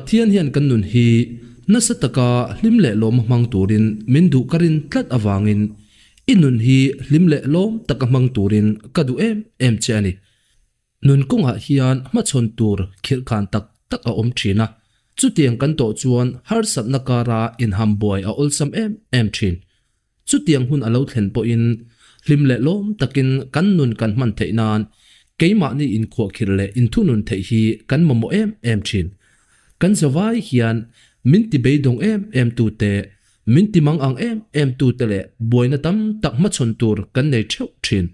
Pathian hian kan nun hi nasa taka hlim leh lawma hmang turin min duh ka rin tlat avangin i nun hi hlim leh lawm taka hmang turin ka duh em em che a ni. Nun kawngah hian hmachhawn tur khirhkhan tak tak a awm thin a, chutiang kan tawh chuan harsatna kara inhambuai a awlsam em em thin. Chutiang hun a lo thlen pawhin hlim leh lawm takin kan nun kan hman theih nan keimahni inkhuahkhirh leh inthunun theih hi kan mamawh em em thin. Kan zavai hian min ti beidawng em em tute, min ti mang ang em em tute leh buaina tam tak hmachhawn tur kan nei theuh thin.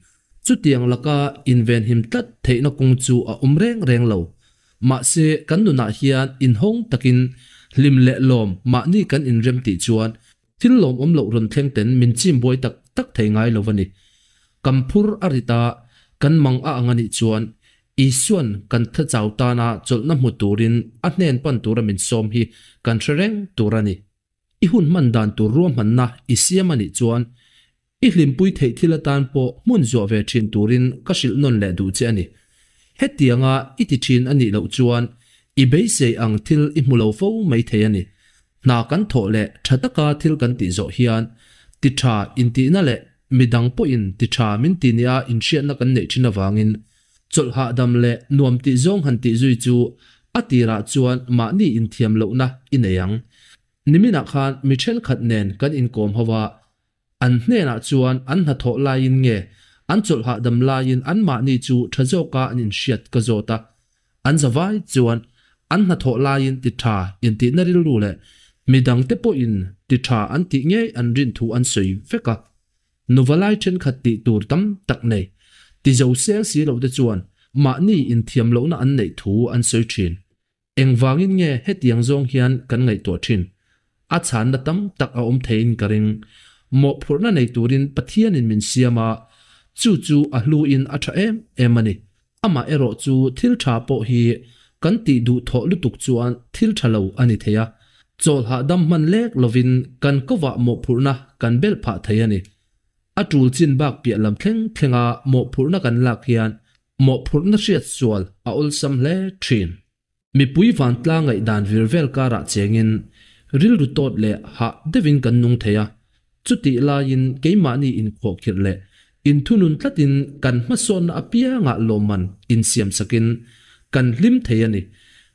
Chutiang laka invenhim tlat theihna kawng chu a awm reng reng lo. Mahse, kan nunah hian inhawng takin hlim leh lawm mahni kan inrem tih chuan thil lawmawm loh rawn thleng ten min chim buai tak tak thei ngai lo a ni. Kan phur a rit a, kan mang a ang a nih chuan Isuan kan thachau tana chawlhna hmu turin a hnen pan tura min sawm hi kan hre reng tur a ni. I hun hman dan tur ruahmanna i siam a nih chuan I hlimpui theih thil atan pawh hmun zuah ve thin turin ka hrilh nawn leh duh che a ni. Hetianga i ti thin a nih loh chuan i beisei ang thil i hmu lo fo mai thei a ni. Hna kan thawh leh tha taka thil kan tih zawh hian ti tha intihna leh midang pawhin ti tha min ti nia inhriatna kan neih thin avangin chawlh hahdam leh nuam tih zawng han tih zui chu a tirah chuan mahni inthiam lohna i nei ang. Niminah khan mi thenkhat nen kan inkawm ho a, An hnenah chuan an hnathawh laiin nge an chawlh hahdam laiin anmahni chu tha zawka an inhriat ka zawt a. An zavai chuan an hnathawh laiin ti tha intihna rilru leh midangte pawhin ti tha an tih ngei an rin thu an sawi vek a. Nuva lai thenkhat tih tur tam tak nei, ti zo seng si lote chuan mahni inthiam lohna an neih thu an sawi thin. Engvangin nge hetiang zawng hian kan ngaihtuah thin? A chhanna tam tak a awm theiin ka ring. Mawhphurhna nei turin Pathianin min siam a, chu chu a hluin a tha em em a ni. Amah erawh chu thil tha pawh hi kan tih duh thawh lutuk chuan thil tha lo a ni thei a. Chawl hahdam hman lek lovin kan kovah mawhphurhna kan belh phah thei a ni. A tul chin bak piah lam thleng thlenga mawhphurhna kan lak hian Mawhphurhna hriat sual a awlsam hle thin. Mipui vantlang ngaihdan vir vel karah chengin rilru tawt leh hah deuhin kan nung thei a, chutih laiin keimahni inkhawhkhirh leh inthunun tlatin kan hmasawnna apiangah lawmman insiamsakin kan hlim thei a ni.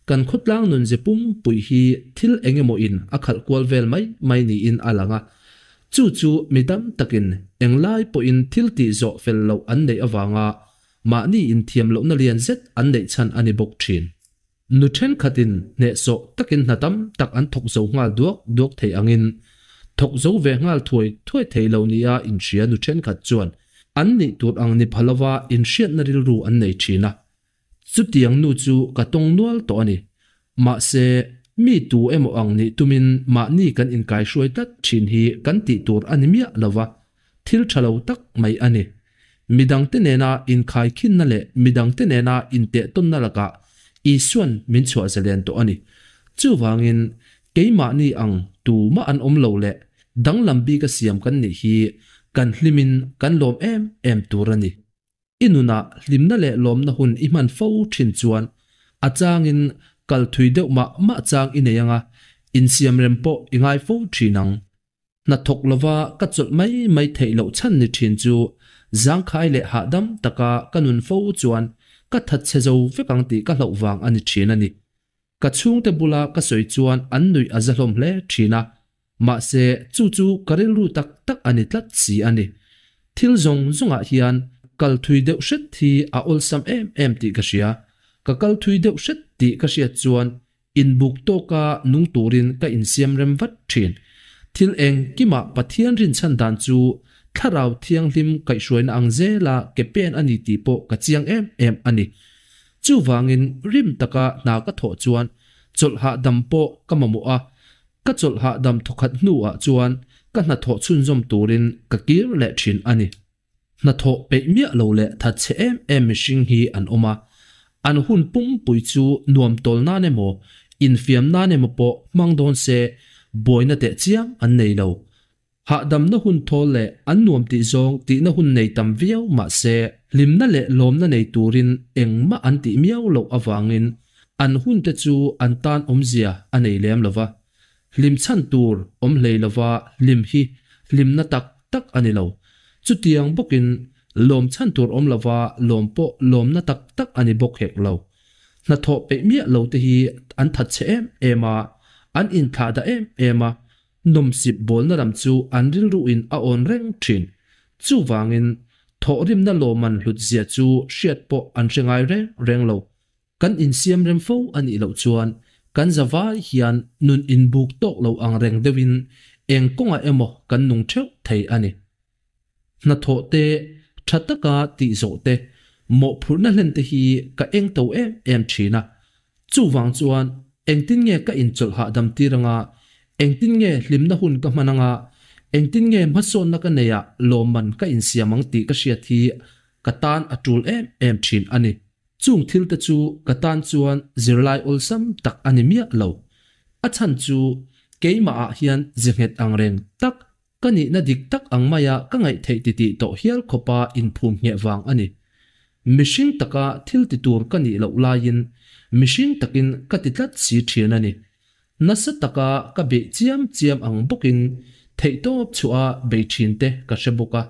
Kan khawtlang nunze pumpui hi thil eng emaw in a khalh kual vel mai mai niin a lang a, chu chu mi tam takin englai pawhin thil tih zawh fel loh an neih avanga mahni inthiam lohna lian zet an neih chhan a ni bawk thin. Nu thenkhatin hnehsawh takin hna tam tak an thawk zo nghal duak duak thei angin thawk zo ve nghal thuai thuai thei lo nia inhria nu thenkhat chuan an nih tur ang ni pha lova inhriatna rilru an nei thin a. Chutiang nu chu ka tawng nual tawh a ni. Mahse, mi tu emaw ang nih tumin mahni kan inkaihruai tlat thin hi kan tih tur a ni miah lo va, thil tha lo tak mai a ni. Midangte nena inkhaikhinna leh midangte nena intehtawnna lakah Isuan min chhuah zalen tawh a ni. Chuvangin, keimahni ang tumah an awm lo leh danglam bika siam kan nih hi kan hlimin kan lawm em em tur a ni. I nunah hlimna leh lawmna hun i hman fo thin chuan a changin kal thui deuh mah mah chang i nei anga insiamrem pawh i ngai fo thin ang. Hna thawk lova ka chawlh mai mai theih loh chhan ni thin chu zangkhai leh hahdam taka ka nun fo chuan ka thatchhe zo vek ang tih ka hlauh vang a ni thin a ni. Ka chhungte bula ka sawi chuan an nuih a za hlawm hle thin a, mahse chu chu ka rilru tak tak a ni tlat si a ni. Thil zawng zawngah hian kal thui deuh hret hi a awlsam em em tih ka hria. Ka kal thui deuh hret tih ka hriat chuan inbuk tawka nung turin ka insiam rem vat thin. Thil engkimah Pathian rinchhan dan chu Thlarau Thianghlim kaihhruaina ang zela ke pen a ni tih pawh ka chiang em em a ni. Chuvangin rim taka hna ka thawh chuan chawlh hahdam pawh ka mamawh a, ka chawlh hahdam thawkhat hnuah chuan ka hnathawh chhunzawm turin ka kir leh thin a ni. Hnathawh peih miah lo leh thatchhe em em mihring hi an awm a, an hun pumpui chu nuam tawl nan emaw, infiam nan emaw pawh hmang dawn se buaina teh chiam an nei lo. Hahdamna hun thawl leh an nuam tih zawng tihna hun nei tam viau mah se, hlimna leh lawmna nei turin engmah an tih miau loh avangin An hunte chu an tan awmzia a nei lem lo va, hlim chhan tur awm hlei lova hlim hi hlimna tak tak a ni lo. Chutiang bawkin lawm chhan tur awm lova lawm pawh lawmna tak tak a ni bawk hek lo. Hnathawh peih miah lo te hi an thatchhe em em a, an inthlahdah em em a, Nawmsip bawlna lam chu an rilruin a awn reng thin. Chuvangin, thawhrimna lawmman hlutzia chu hriat pawh an hre ngai reng reng lo. Kan insiam rem fo a nih loh chuan kan zavai hian nun inbuk tawk lo ang reng deuhin eng kawngah emaw kan nung theuh thei a ni. Hnathawh te, tha taka tih zawh te, mawhphurhna hlen te hi ka eng to em em thin a. Chuvang chuan engtin nge ka inchawlh hahdam tir anga, engtin nge hlimna hun ka hman anga, engtin nge hmasawnna ka neih ah lawmman ka insiam ang tih ka hriat hi ka tan a tul em em thin a ni. Chung thil te chu ka tan chuan zirlai awlsam tak a ni miah lo. A chhan chu keimah ah hian ze nghet ang reng tak Ka nihna dik tak ang maia ka ngaih theih titih tawh hial khawpa inphum ngheh vang a ni. Mihring taka thil ti tur ka nih loh laiin mihring takin ka ti tlat si thin a ni. Nasa taka ka beih chiam chiam ang bawkin theihtawp chhuah a bei thin te ka hre bawk a.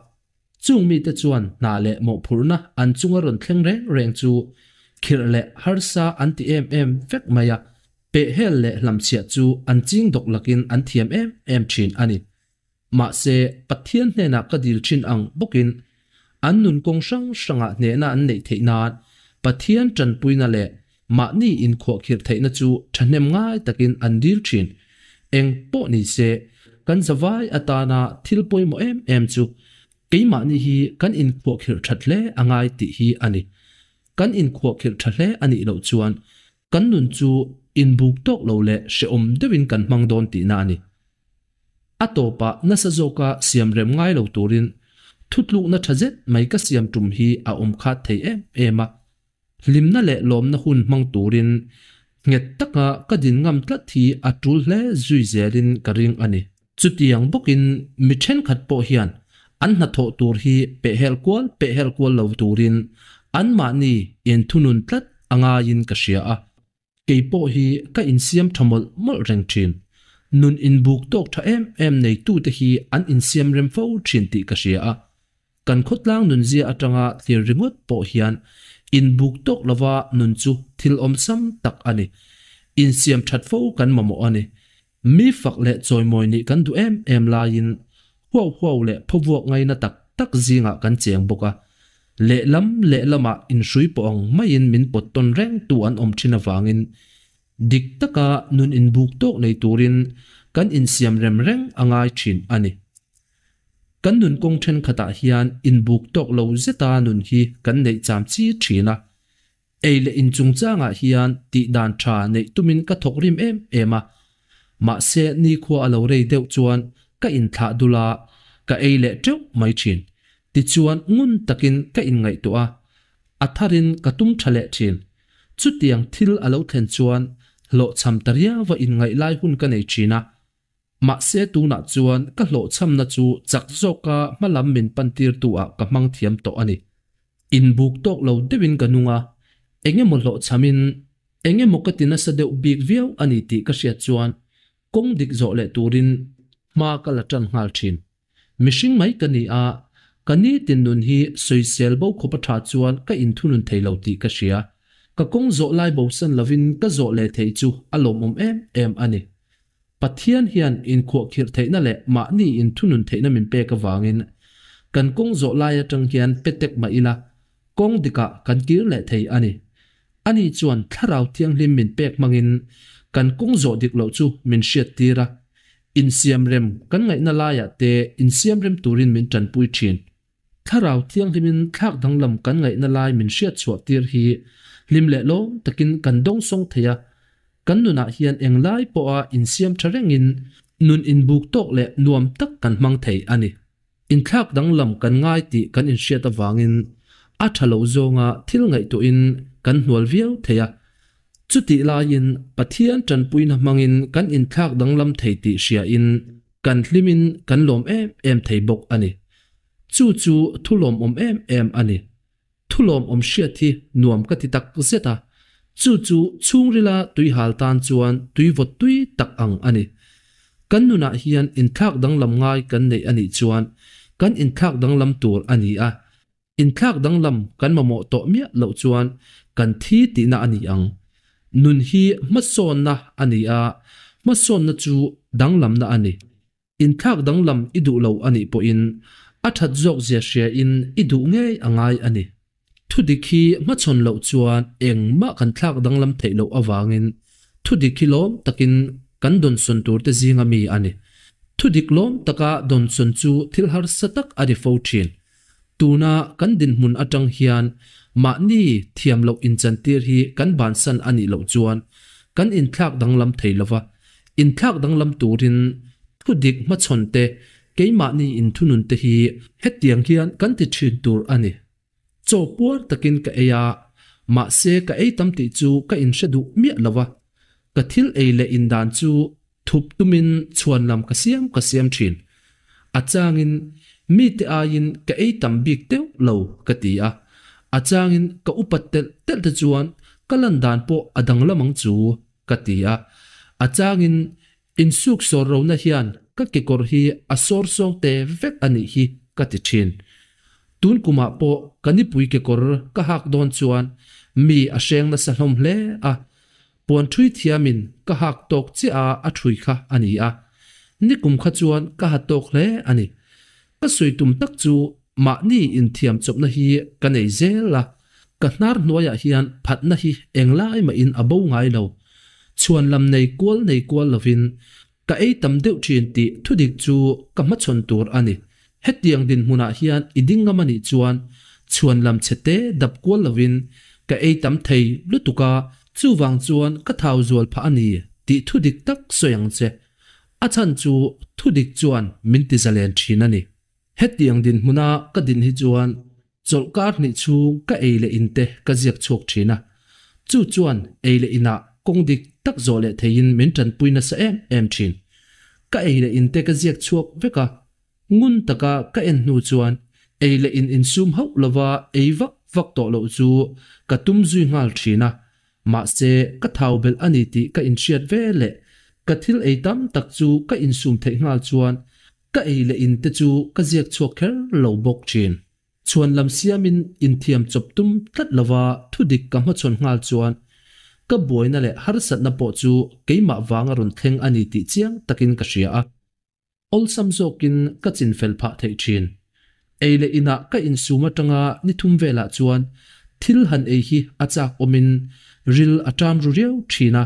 Chung mite chuan hna leh mawhphurhna an chunga rawn thleng reng reng chu khirh leh harsa an ti em em vek mai a. Pehhel leh hlamchhiah chu an ching dawk lakin an thiam em em thin a ni. Mahse, Pathian hnenah ka dil thin ang bawkin an nun kawng hrang hrangah hnehna an neih theih nan Pathian tanpuina leh mahni inkhuahkhirh theihna chu thahnem ngai takin an dil thin. Eng pawh ni se, kan zavai atana thil pawimawh em em chu keimahni hi kan inkhuahkhirh that hle a ngai tih hi a ni. Kan inkhuahkhirh tha hle a nih loh chuan Kan nun chu inbuk tawk lo leh hrehawm deuhin kan hmang dawn tihna a ni. A tawpah nasa zawka siam rem ngai lo turin thutlukna tha zet mai ka siam tum hi a awm khat thei em em a. Hlimna leh lawmna hun hmang turin nghet taka ka din ngam tlat hi a tul hle zui zelin ka ring a ni. Chutiang bawkin mi thenkhat pawh hian an hnathawh tur hi pehhel kual pehhel kual lo turin anmahni inthunun tlat a ngaiin ka hria a, kei pawh hi ka insiam tha mawlh mawlh reng thin. Nun inbuk tawk tha em em neitute hi an insiam rem fo thin tih ka hria a, kan khawtlang nunzia atanga thlir ringawt pawh hian inbuk tawk lova nun chu thil awmsam tak a ni. Insiam that fo kan mamawh a ni. Mi fak leh chawimawi nih kan duh em em laiin huau huau leh phawvuak ngaina tak tak zingah kan cheng bawk a, lehlam lehlamah inhrui pawh ang maiin min pawt tawn reng tu an awm thin avangin dik taka nun inbuk tawk nei turin kan insiam rem reng a ngai thin a ni. Kan nun kawng thenkhatah hian inbuk tawk lo zeta nun hi kan neih cham chi thin a, Ei leh in chungchangah hian tih dan tha neih tumin ka thawk rim em em a, mahse nikhua a lo rei deuh chuan ka inthlah dul a, ka ei leh teuh mai thin. Tichuan ngun takin ka inngaihtuah a, a tharin ka tum tha leh thin. Chutiang thil a lo thlen chuan hlawhchham ta riauva inngaih lai hun ka nei thin a, mahse tunah chuan ka hlawhchhamna chu chak zawka hmalam min pantirtu ah ka hmang thiam tawh a ni. Inbuk tawk lo deuhin ka nung a, eng emaw hlawhchhamin eng emaw ka ti nasa deuh bik viau a ni tih ka hriat chuan kawng dik zawh leh turin hma ka la tan nghal thin. Mihring mai ka ni a, ka nitin nun hi sawisel bo khawp a tha chuan ka inthunun thei lo tih ka hria. Ka kawng zawh lai bosan lovin ka zawh leh theih chu a lawmawm em em a ni. Pathian hian inkhuahkhirh theihna leh mahni inthunun theihna min pek avangin kan kawng zawh lai atang hian pe tek mah ila, kawng dikah kan kir leh thei a ni. Ani chuan Thlarau Thianghlim min pek hmangin kan kawng zawh dik loh chu min hriattir a, insiamrem kan ngaihna laiah te insiamrem turin min tanpui thin. Thlarau Thianghlimin thlak danglam kan ngaihna lai min hriat chhuah tir hi hlim leh lawm takin kan dawngsawng thei a, kan nunah hian englai pawha insiam tha rengin nun inbuk tawk leh nuam tak kan hmang thei a ni. Inthlak danglam kan ngai tih kan inhriat avangin a tha lo zawnga thil ngaihtuahin kan hnual viau thei a. Chutih laiin Pathian tanpuina hmangin kan inthlak danglam thei tih hriain kan hlimin kan lawm em em thei bawk a ni. Chu chu thu lawmawm em em a ni. Thu lawmawm hriat hi nuam ka ti tak zet a. Chu chu chhungrila tuihal tan chuan tuivawt tui tak ang a ni. Kan nunah hian inthlak danglam ngai kan neih a nih chuan kan inthlak danglam tur a ni a. Inthlak danglam kan mamawh tawh miah loh chuan kan thi tihna a ni ang. Nun hi hmasawnna a ni a, hmasawnna chu danglamna a ni. Inthlak danglam i duh lo a nih pawhin a that zawk zia hriain i duh ngei a ngai a ni. Thudik hi hmachhawn loh chuan engmah kan thlak danglam theih loh avangin thudik hi lawm takin kan dawnsawn turte zinga mi a ni. Thudik lawm taka dawnsawn chu thil harsa tak a ni fo thin. Tuna kan dinhmun atang hian mahni thiam loh inchantir hi kan bansan a nih loh chuan kan inthlak danglam thei lova, inthlak danglam turin thudik hmachhawn te, keimahni inthunun te hi hetiang hian kan ti thin tur a ni. Chaw puar takin ka ei a, mahse ka ei tam tih chu ka inhre duh miah lo a, ka thil ei leh indan chu thup tumin chhuan lam ka siam ka siam thin. A changin mite aiin ka ei tam bik deuh lo ka ti a, a changin ka upat telh telh te chuan ka lan dan pawh a danglam ang chu ka ti a, a changin insuk sawr rona hian ka kekawr hi a sawr sawng te vek a nih hi ka ti thin. Tun kumah pawh ka nipui kekawr ka hak dawn chuan mi a hreng nasa hlawm hle a, Puan ṭhui thiamin ka hak tawk chiah a a ṭhui kha a ni a, nikum kha chuan ka ha tawk hle a ni. Ka sawi tum tak chu mahni inthiam chawpna hi ka nei zel a, ka hnar hnuaiah hian phatna hi englai mahin a bo ngai lo. Chhuan lam nei kual nei kual lovin ka ei tam deuh ṭhin tih thudik chu ka hmachhawn tur a ni. Hetiang dinhmunah hian i ding ngam a nih chuan chhuan lam chhe te dap kual lovin ka ei tam thei lutuk a, chuvang chuan ka thau zual phah a ni tih thudik tak sawi ang che. A chhan chu thudik chuan min ti zalen thin a ni. Hetiang dinhmuna ka din hi chuan chawlhkar hnih chhung ka ei leh in te ka ziak chhuak thin a, chu chuan ei leh inah kawng dik tak zawh leh theiin min tanpui nasa em em thin. Ka ei leh in te ka ziak chhuak vek a, Ngun taka ka en hnu chuan ei leh in insum hauh lova ei vak vak tawh loh chu ka tum zui nghal thin a, mahse ka thau belh a ni tih ka inhriat ve leh ka thil ei tam tak chu ka insum theih nghal chuan ka ei leh in te chu ka ziak chhuak kher lo bawk thin. Chhuan lam siamin inthiam chawp tum tlat lova thudik ka hmachhawn nghal chuan ka buaina leh harsatna pawh chu keimah vanga rawn thleng a ni tih chiang takin ka hria a. Awlsam zawkin ka chinfel phah theih thin. Ei leh inah ka insum atanga ni thum velah chuan thil han ei hi a chak awmin ril a ṭam ru riau thin a,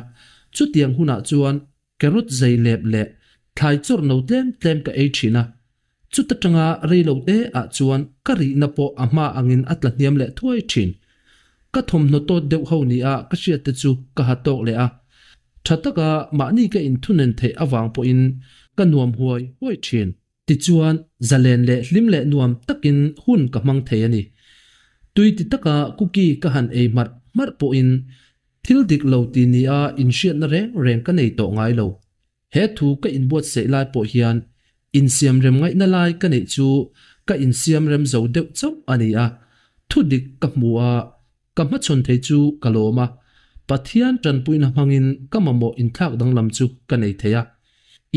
chutiang hunah chuan carrot zei lep leh thlai chawrh no tlem tlem ka ei thin a, chuta tanga rei lo te ah chuan ka rihna pawh a hma angin a tla hniam leh thuai thin. Ka thawmhnaw tawt deuh ho nia ka hriat te chu ka ha tawk leh a, Tha taka mahni ka inthunen theih avang pawhin ka nuam huai huai thin. Tichuan, zalen leh hlim leh nuam takin hun ka hmang thei a ni. Tui ti taka cookie ka han ei hmarh hmarh pawhin thil dik lo ti nia inhriatna reng reng ka nei tawh ngai lo. He thu ka inbuatsaih lai pawh hian insiam rem ngaihna lai ka neih chu ka insiam rem zo deuh chauh a ni a, thu dik ka hmu a, Ka hmachhawn thei chu ka lawm a, Pathian tanpuina hmangin ka mamawh inthlak danglam chu ka nei thei a.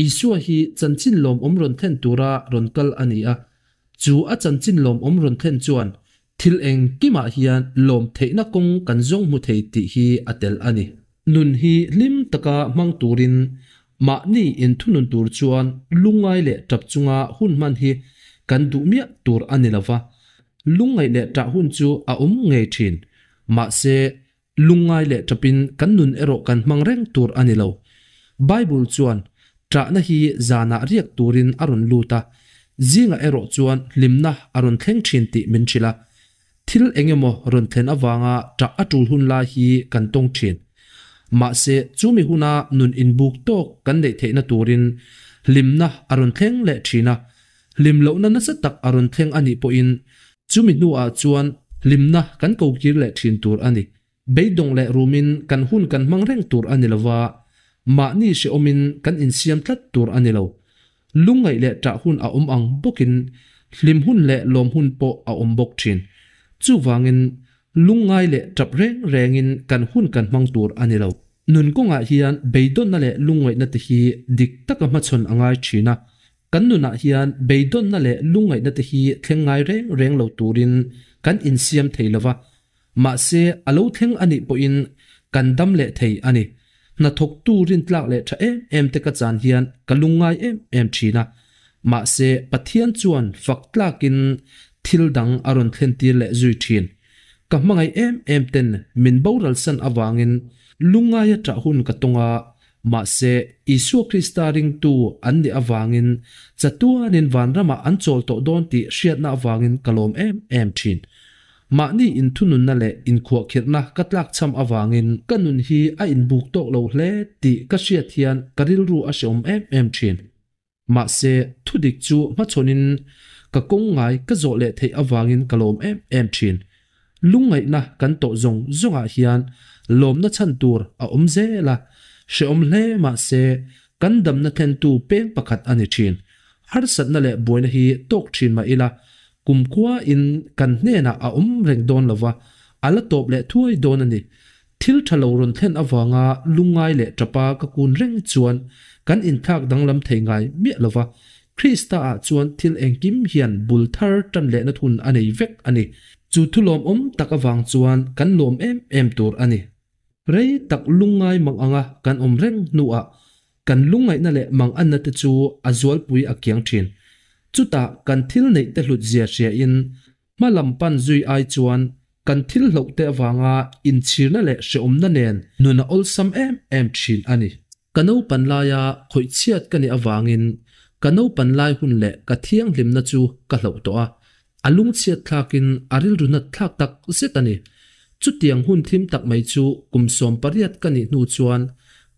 Isua hi chanchin lawmawm rawn thlen tura rawn kal a ni a, chu a chanchin lawmawm rawn thlen chuan thil engkimah hian lawm theihna kawng kan zawng hmu thei tih hi a tel a ni. Nun hi hlim taka hmang turin mahni inthunun tur chuan lungngai leh tap chunga hun hman hi kan duh miah tur a ni lo va, Lungngaih leh ṭah hun chu a awm ngei ṭhin. Mahse, lungngai leh ṭapin kan nun erawh kan hmang reng tur a ni lo. Bible chuan, Ṭahna hi zanah riak turin a rawn lut a, zingah erawh chuan hlimna a rawn thleng ṭhin tih min hrilh a. Thil eng emaw rawn thlen avanga ṭah a ṭul hun lai hi kan tawng ṭhin. Mahse, chumi huna nun inbuk tawk kan neih theihna turin hlimna a rawn thleng leh ṭhin a, Hlim lohna nasa tak a rawn thleng a nih pawhin chumi hnuah chuan hlimna kan ko kir leh thin tur a ni. Beidawng leh rumin kan hun kan hmang reng tur a ni lova, mahni hrehawmin kan insiam tlat tur a ni lo. Lungngaih leh ṭah hun a awm ang bawkin hlim hun leh lawm hun pawh a awm bawk thin. Chuvangin. Lungngai leh tap reng rengin kan hun kan hmang tur a ni lo. Nun kawngah hian beidawnna leh lungngaihna te hi dik taka hmachhawn a ngai thin a. Kan nunah hian beidawnna leh lungngaihna te hi thleng ngai reng reng lo turin kan insiam thei lo va. Mahse, a lo thleng a nih pawhin kan dam leh thei a ni. Hnathawktu rintlak leh tha em em te ka chan hian ka lungngai em em thin a. Mahse, Pathian chuan fak tlakin thil dang a rawn thlentir leh zui thin. Ka hmangaih em em ten min boralsan avangin lungngaia ṭah hun ka tawng a, mahse, Isua Krista ringtu an nih avangin chatuanin vanramah an chawl tawh dawn tih hriatna avangin ka lawm em em thin. Mahni inthununna leh inkhuahkhirhna ka tlakchham avangin ka nun hi a inbuk tawk lo hle tih ka hriat hian ka rilru a hreawm em em thin. Mahse, thudik chu hmachhawnin ka kawng ngai ka zawh leh theih avangin ka lawm em em thin. Lungngaihna kan tawh zawng zawngah hian lawmna chhan tur a awm zel a, hreawm hle mahse kan damna thlentu peng pakhat a ni thin. Harsatna leh buaina hi tawk thin mah ila, kumkhua in kan hnenah a awm reng dawn lova, a la tawp leh thuai dawn a ni. Thil tha lo rawn thlen avanga lungngai leh tapa ka kun reng chuan kan inthlak danglam thei ngai miah lova, Krista ah chuan thil engkim hian bul thar tan lehna thun a nei vek a ni. Chu thu lawmawm tak avang chuan kan lawm em em tur a ni. Rei tak lungngai mang anga kan awm reng hnuah kan lungngaihna leh manganna te chu a zualpui a kiang thin. Chutah kan thil neih te hlut zia hriain Hma lam pan zui ai chuan kan thil hloh te avanga inchhirna leh hreawmna nen nun a awlsam em em thin a ni. Ka naupan laia khawih chhiat ka nih avangin ka naupan lai hun leh ka thianghlimna chu ka hloh tawh a, a lungchhiat thlakin a rilru nat thlak tak zet a ni. Chutiang hun thim tak mai chu kum 18 ka nih hnu chuan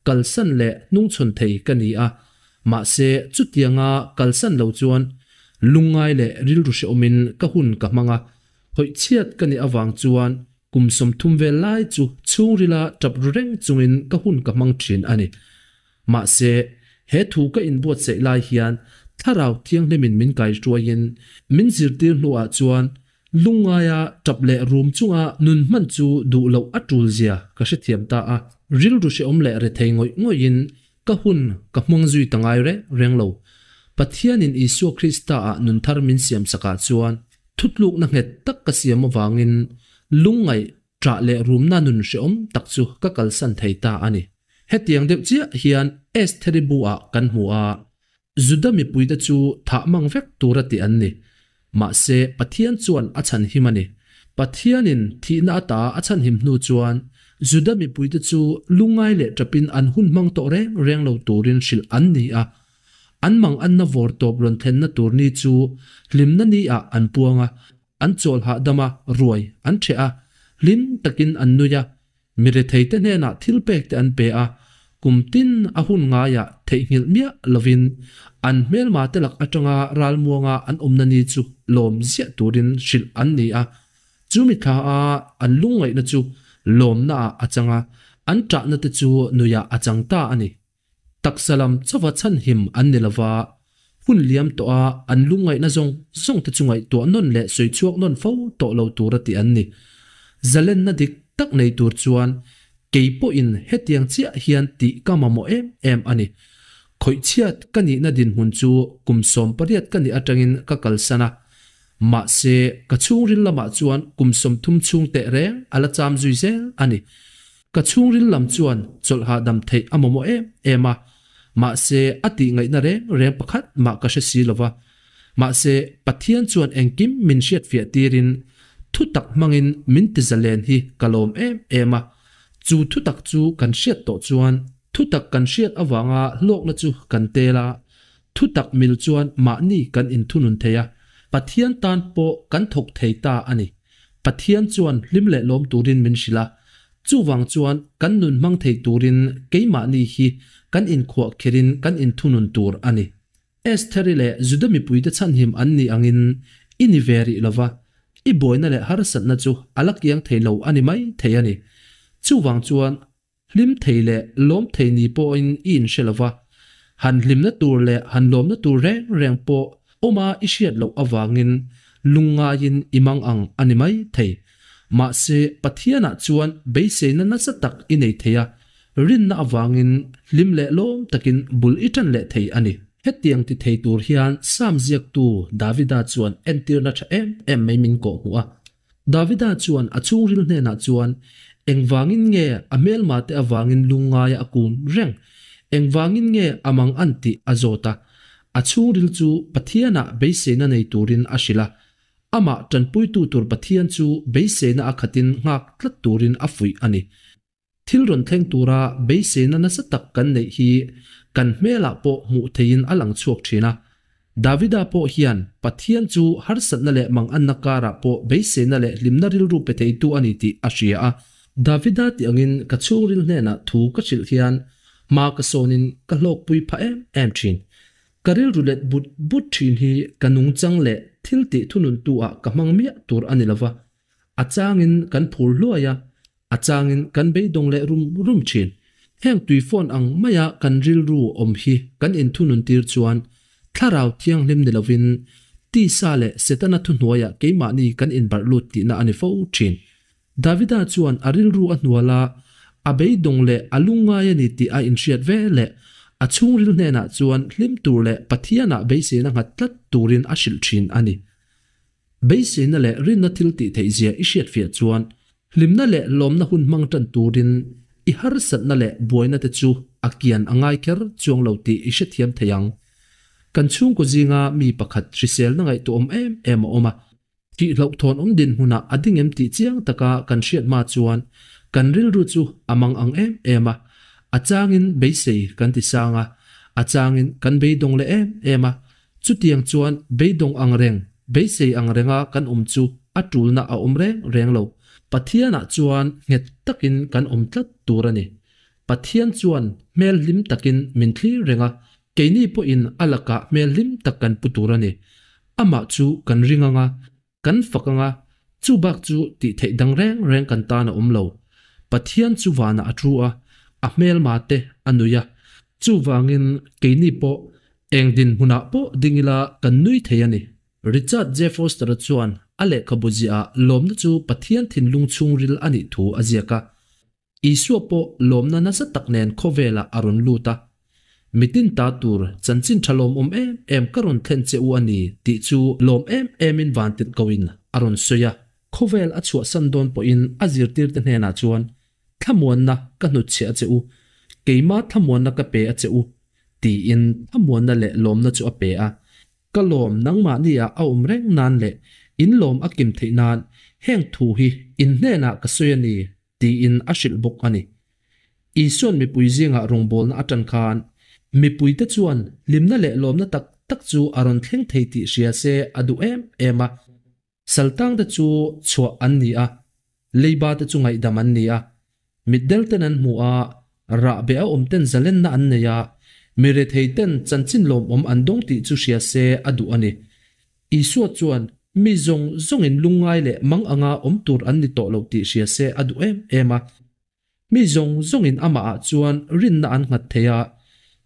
kalsan leh hnungchhawn thei ka ni a, Mahse, chutianga kalsan lo chuan lungngai leh rilru hrehawmin ka hun ka hmang a, hawichhiat ka nih avang chuan kum 30 vel lai chu chhungrila tap ru reng chungin ka hun ka hmang thin a ni. Mahse, he thu ka inbuatsaih lai hian Thlarau Thianghlimin min kaihruaiin min zirtir hnuah chuan Lungngaia tap leh rum chunga nun hman chu duh loh a tul zia ka hrethiam ta a, rilru hrehawm leh rethei ngawih ngawihin Ka hun ka hmang zui ta ngai reng reng lo. Pathianin Isua Krista-ah nun thar min siam sakah chuan thutlukna nghet tak ka siam avangin lungngaih, ṭah leh rumna nun hrehawm tak chu ka kalsan thei ta a ni. Hetiang deuh chiah hian Estheri bu-ah kan hmu a, Juda mipuite chu thah mang vek tura tih an ni. Mahse, Pathian chuan a chhanhim a ni. Pathianin thihna ata a chhanhim hnu chuan Juda mipuite chu lungngai leh ṭapin an hun hmang tawh reng reng lo turin hrilh an ni a. An mang anna vawr tawp rawn thlenna tur ni chu hlimna ni ah an puang a, an chawl hahdam a, ruai an ṭheh a, hlim takin an nui a. Mi retheite hnenah thil pek te an pe a, kum tin a hun ngaiah theihnghilh miah lovin an hmelma te lak atanga ralmuanga an awmna ni chu lawm ziah turin hrilh an ni a. Chu mi thla a an lungngaihna chu lawmna ah a chang a, an ṭahna te chu nuiah a chang ta a ni. Taksa lam chauha chhanhim an ni lova, hun liam tawh a an lungngaihna zawng zawng te chu ngaihtuah nawn leh sawi chhuak nawn fo tawh lo tura tih an ni. Zalenna dik tak nei tur chuan kei pawhin hetiang chiah hian tih ka mamawh em em a ni. Khawihchhiat ka nihna dinhmun chu kum 18 ka nih atangin ka kalsan a, mahse ka chhungril lamah chuan kum 30 chhung teh reng a la cham zui zel a ni. Ka chhungril lam chuan chawlh hahdam theih a mamawh em em a, mahse a tih ngaihna reng reng pakhat mah ka hre si lova. Mahse Pathian chuan engkim min hriatfiah tirin thutak hmangin min ti zalen hi ka lawm em em a. Chu thutak chu kan hriat tawh chuan thutak kan hriat avanga hlawkna chu kan tel a, thutak mil chuan mahni kan inthunun thei a, Pathian tan pawh kan thawk thei ta a ni. Pathian chuan hlim leh lawm turin min hrilh a, chuvang chuan kan nun hmang thei turin keimahni hi kan inkhuah kherin kan inthunun tur a ni. Estheri leh Juda mipuite chhanhim an nih angin i ni ve rih lova, i buaina leh harsatna chu a la kiang thei lo a ni mai thei a ni. Chuvang chuan Hlim thei leh lawm thei ni pawhin i inhre lo va, han hlimna tur leh han lawmna tur reng reng pawh awma i hriat loh avangin lungngaiin i mang ang a ni mai thei. Mahse, Pathianah chuan beiseina nasa tak i nei thei a, rinna avangin hlim leh lawm takin bul i ṭan leh thei a ni. Hetiang ti thei tur hian Sam ziaktu Davida chuan entirna ṭha em em mai min kawhhmuh a. Davida chuan a chhungril hnenah chuan, Engvangin nge a hmelmate avangin lungngaia a kun reng? Engvangin nge a mang an tih a zawt a. A chhungril chu Pathianah beiseina nei turin a hrilh a. Amah tanpuitu tur Pathian chu beiseina a khatin nghak tlat turin a fuih a ni. Thil rawn thleng tura beiseina nasa tak kan neih hi kan hmelah pawh hmuh theihin a lang chhuak thin a. Davida pawh hian Pathian chu harsatna leh manganna karah pawh beiseina leh hlimna rilru pe theitu a ni tih a hria a. Davida tih angin ka chhungril hnenah thu ka hrilh hian hma ka sawnin ka hlawkpui phah em em thin. Ka rilru let but but thin hi ka nungchang leh thil tih thununtu ah ka hmang miah tur a ni lova, a changin kan phur hluai a, a changin kan beidawng leh rum rum thin. Heng tui phone ang maia kan rilru awm hi kan inthunun tir chuan Thlarau Thianghlim ni lovin tisa leh Setana thuhnuaiah keimahni kan inbarh lut tihna a ni fo thin. Davida chuan a rilru a hnual a, a beidawng leh a lungngai a ni tih a inhriat ve leh a chhungril hnenah chuan hlim tur leh Pathianah beiseina nghat tlat turin a hrilh thin a ni. Beiseina leh rinna thil tih theihzia i hriatfiah chuan hlimna leh lawmna hun hmang tan turin i harsatna leh buaina te chu a kian a ngai kher chuang lo tih i hrethiam thei ang. Kan chhungkaw zinga mi pakhat hriselna ngaihtuahawm em em a awm a. Tihhlauhthawn awm dinhmunah a ding em tih chiang taka kan hriat hma chuan kan rilru chu a mang ang em em a, a changin beisei kan ti sang a, a changin kan beidawng leh em em a, chutiang chuan beidawng ang reng, beisei ang renga kan awm chu a tulna a awm reng reng lo. Pathianah chuan nghet takin kan awm tlat tur a ni. Pathian chuan hmel hlim takin min thlir reng a, keini pawhin a lakah hmel hlim tak kan pu tur a ni. Amah chu kan ring ang a, kan fak ang a, chu bak chu tih theih dang reng reng kan tan a awm lo. Pathian chu vanah a thu a, a hmelma te a nui a. Chuvangin keini pawh eng dinhmunah pawh ding ila kan nui thei a ni. Richard J. Foster-a chuan a lehkhabu ziahah lawmna chu Pathian thinlung chhungril a nih thu a ziak a. Isua pawh lawmna nasa tak nen khawvelah a rawn lut a, Mitin ta tur chanchin tha lawmawm em em ka rawn thlen che u a ni tih chu lawm em emin vantirh koin a rawn sawi a. Khawvel a chhuahsan dawn pawhin a zirtirte hnenah chuan, Thlamuanna ka hnutchhiah a che u, keima thlamuanna ka pe a che u, tiin thlamuanna leh lawmna chu a pe a. Ka lawm nangmahni ah a awm reng nan leh in lawm a kim theih nan heng thu hi in hnenah ka sawi a ni tiin a hrilh bawk a ni. Isuan mipui zingah rawngbawlna a tan khan mipuite chuan hlimna leh lawmna tak tak chu a rawn thleng thei tih hria se a duh em em a. Saltangte chu chhuah an ni a, leiba te chu ngaihdam an ni a, mitdel ten an hmu a, rahbeh a awm ten zalenna an nei a, mi rethei ten chanchin lawmawm an dawng tih chu hria se a duh a ni. Isua chuan mi zawng zawngin lungngai leh mang anga awm tur an ni tawh lo tih hria se a duh em em a. Mi zawng zawngin amahah chuan rinna an nghat thei a,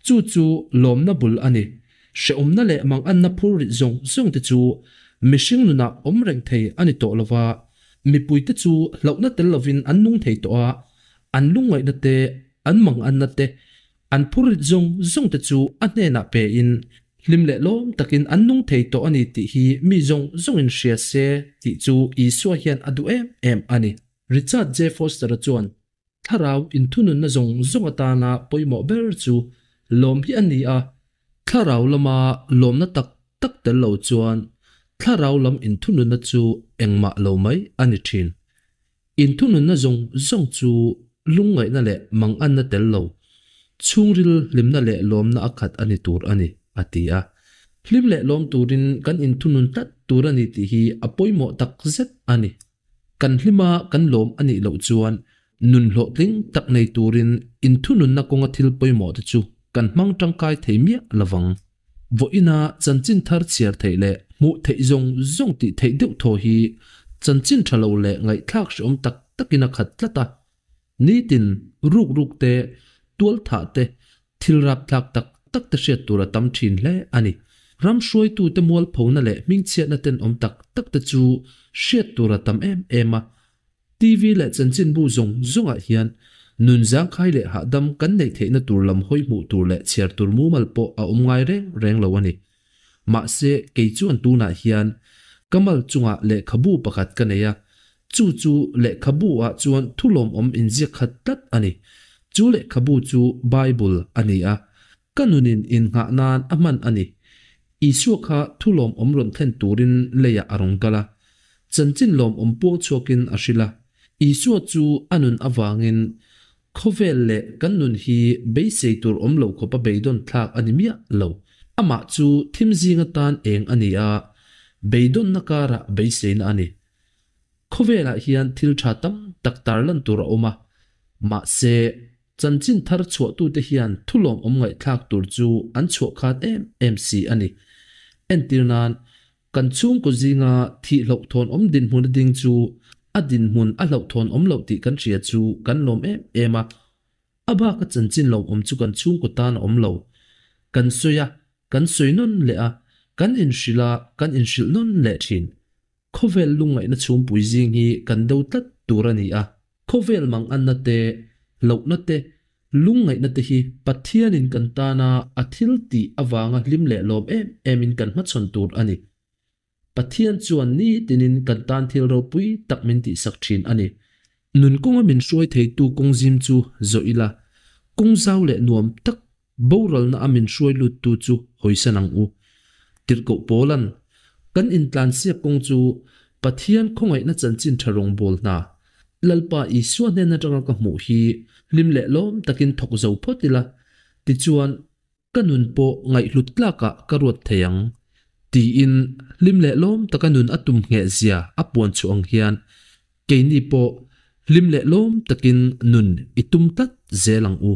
chu chu lawmna bul a ni. Hrehawmna leh manganna phur rit zawng zawngte chu mihring nunah awm reng thei a ni tawh lo va, mipuite chu hlauhna tel lovin an nung thei tawh a, an lungngaihna te, an manganna te, An phur rit zawng zawng te chu a hnenah pe in hlim leh lawm takin an nung thei tawh a ni tih hi mi zawng zawngin hria se tih chu Isua hian a duh em em a ni. Richard J. Foster-a chuan, Thlarau inthununna zawng zawng atana pawimawh ber chu lawm hi a ni a, thlarau lama lawmna tak tak tel lo chuan thlarau lam inthununna chu engmah lo mai a ni thin. Inthununna zawng zawng chu lungngaihna leh manganna tel lo, chhungril hlimna leh lawmna a khat a ni tur a ni, a ti a. Hlim leh lawm turin kan inthunun tlat tur a ni tih hi a pawimawh tak zet a ni. Kan hlima kan lawm a nih loh chuan nun hlawhtling tak nei turin inthununna kawnga thil pawimawh te chu kan hmang tangkai thei miah lovang. Vawiina chanchin thar chhiar theih leh hmuh theih zawng zawng tih theih deuh thaw hi chanchin tha lo leh ngaihthlak hreawm tak takin a khat tlat a. Nitin ruk ruk te, tual thah te, thil rapthlak tak tak te hriat tur a tam thin hle a ni. Ram hruaitute mualphona leh hmingchhiatna tenawm tak tak te chu hriat tur a tam em em a. TV leh chanchinbu zawng zawngah hian nun zangkhai leh hahdam kan neih theihna tur lam hawi hmuh tur leh chhiar tur mumal pawh a awm ngai reng reng lo a ni. Mahse, kei chuan tunah hian ka mal chungah lehkhabu pakhat ka nei a, chu chu lehkhabu ah chuan thu lawmawm inziak khat tlat a ni. Chu lehkhabu chu Bible a ni a, ka nunin innghah nan a hman a ni. Isua kha thu lawmawm rawn thlen turin leiah a rawn kal a, chanchin lawmawm puang chhuakin a hrilh a. Isua chu a nun avangin khawvel leh kan nun hi beisei tur awm lo khawpa beidawn thlak a ni miah lo. Amah chu thim zing atan eng a ni a, beidawnna karah beiseina a ni. Khawvelah hian thil tha tam tak tarlan tur a awm a, mahse, chanchin thar chhuahtute hian thu lawmawm ngaihthlak tur chu an chhuah khat em em si a ni. Entir nan, kan chhungkaw zinga thih hlauhthawn awm dinhmun a ding chu a dinhmun a hlauhthawn awm loh tih kan hria chu kan lawm em em a. A baka chanchin lawmawm chu kan chhungkaw tan a awm lo. Kan sawi a, kan sawi nawn leh a, kan inhrilh a, kan inhrilh nawn leh thin. Khawvel lungngaihna chhumpui zing hi kan do tlat tur a ni a, khawvel manganna te, hlauhna te, lungngaihna te hi Pathianin kan tana a thil tih avanga hlim leh lawm em emin kan hmachhawn tur a ni. Pathian chuan nitinin kan tan thil ropui tak min tihsak thin a ni. Nun kawnga min hruai theitu kawng zim chu zawh ila, kawng zau leh nuam tak Boralna a min hruai luttu chu hawisan ang u. Tirhkoh Paulan, Kan intlansiak kawng chu Pathian khawngaihna chanchin tha rawngbâwl hna, Lalpa Isua hnen atanga ka hmuh hi hlim leh lawm takin thawk zo phawt ila, tichuan ka nun pawh ngaihhlut tlakah ka ruat thei ang, tiin hlim leh lawm taka nun a tum ngheh zia a puan chhuah ang hian keini pawh hlim leh lawm takin nun i tum tlat zel ang u.